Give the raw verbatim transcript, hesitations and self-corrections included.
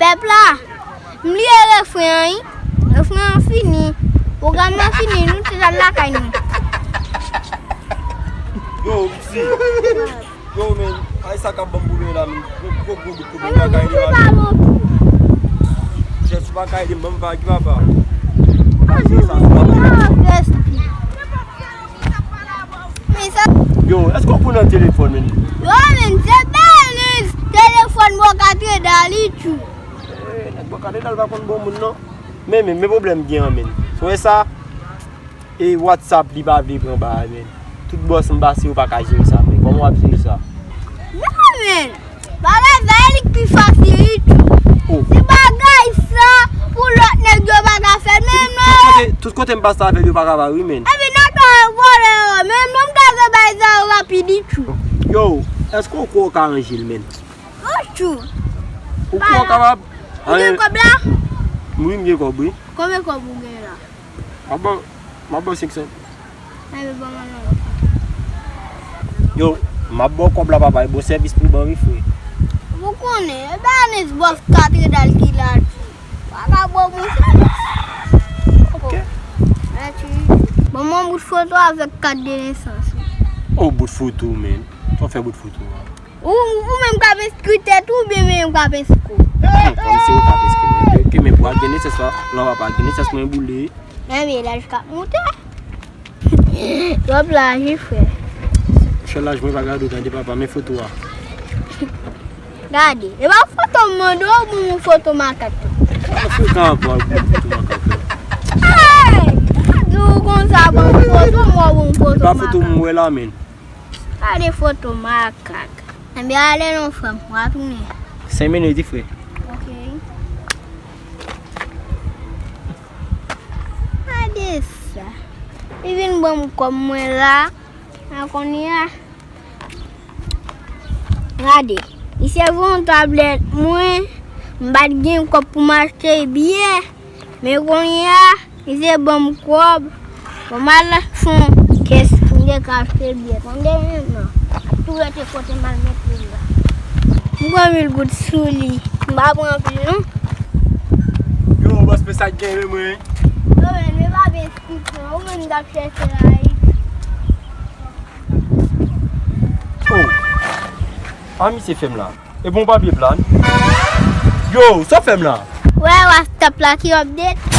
Pèp la, m bliye refren an, wi. Refren an fini. Pwogram nan fini, nou tout al lakay nou. Yo, Piti. Yo, men, ay sa k ap ban m pwoblèm la, men. Gwo, gwo, gwo, gwo pwoblèm. Papa, pa ka ede m. Jès ou pa ka ede m, ban m vag, papa. Pase sa, sou ap ede m. Men sa. Yo, èske w pran nan telefòn, men? Yo, men, se Beliz. Telefòn mwen ka trè dali, tchou. Eh, nèg mwen ka trè dali pa konn bon moun, non. Men, men, men pwoblèm gen an, men. Ou wè sa? E WhatsApp li pa vle pran ba a, men. Tout bòs m pase yo pa ka jere sa, men. Kòman w ap jere sa? Non, men. Bagay sa e li k pi fasil, wi, tchou. Oh. Se bagay sa pou lòt nèg yo pa ka fè menm non. Tout kote, tout kote m pase avè l yo pa ka ba wi, men. Epi nan tan vòlè yo, men non m ka fè bagay sa yo rapid, wi, tchou. Yo, èske w kwè w ka ranje l, men? Wi, tchou. Ou kwè w kapab? Ou gen kòb la? Wi, m gen kòb, wi. Konbyen kòb ou gen la? M ap ba w, m ap ba w senk san. Ay, men ban mwen non. Yo, m ap ba w kòb la, papa, e bon sèvis pou w ban wi, frè. Ou konnen, e Beliz bòs ka trè dal ki la. Pa ka ba w bon sèvis. Ok. Mèsi. Ban mwen bout foto avèk kat de nesans ou. Oh, bout foto, men. Sa w fè bout foto a? Ou, ou menm k ap enskri tèt ou, oubyen menm k ap enskri w? Hmm, kòmsi ou k ap enskri mwen. Ok, men pou ak gen nesans la, lè w ap ak gen nesans mwen boule. Men, men laj k ap moute. Twòp laj, wi, frè. Chè laj mwen pa gade w tande, papa, men foto a. Gade, e pa foto m mande w, ou ban m foto makak la. Sa frekan anpil pou foto makak la. Hey! Di w konsa, ban m foto m, w ban m foto makak. E pa foto m wè la, men. Gade foto makak. Ebyen, ale non, frè m, w a tounen. Senk minit, wi, frè. Ok. Gade sa. Li vin ban m kòb mwen la. A kounye a. Gade. Misye voye yon tablèt mwen. M pa t gen kòb pou m achte biyè. Men kounye a, misye ban m kòb. Bon, m al fè yon kès pou m te ka achte biyè. Tande menm non. Ap tou rete kote m al mete l la. M pran mil goud sou li. M pa pran anpil non. Yo, bòs, men sa k gen, men mwen. Yo, men, men pa byen. Ou menm k ap chèche la, wi. Oh. A, misye fè m la. E bon papye plan. Yo, sa w fè m la? Wè, WhatsApp la ki update.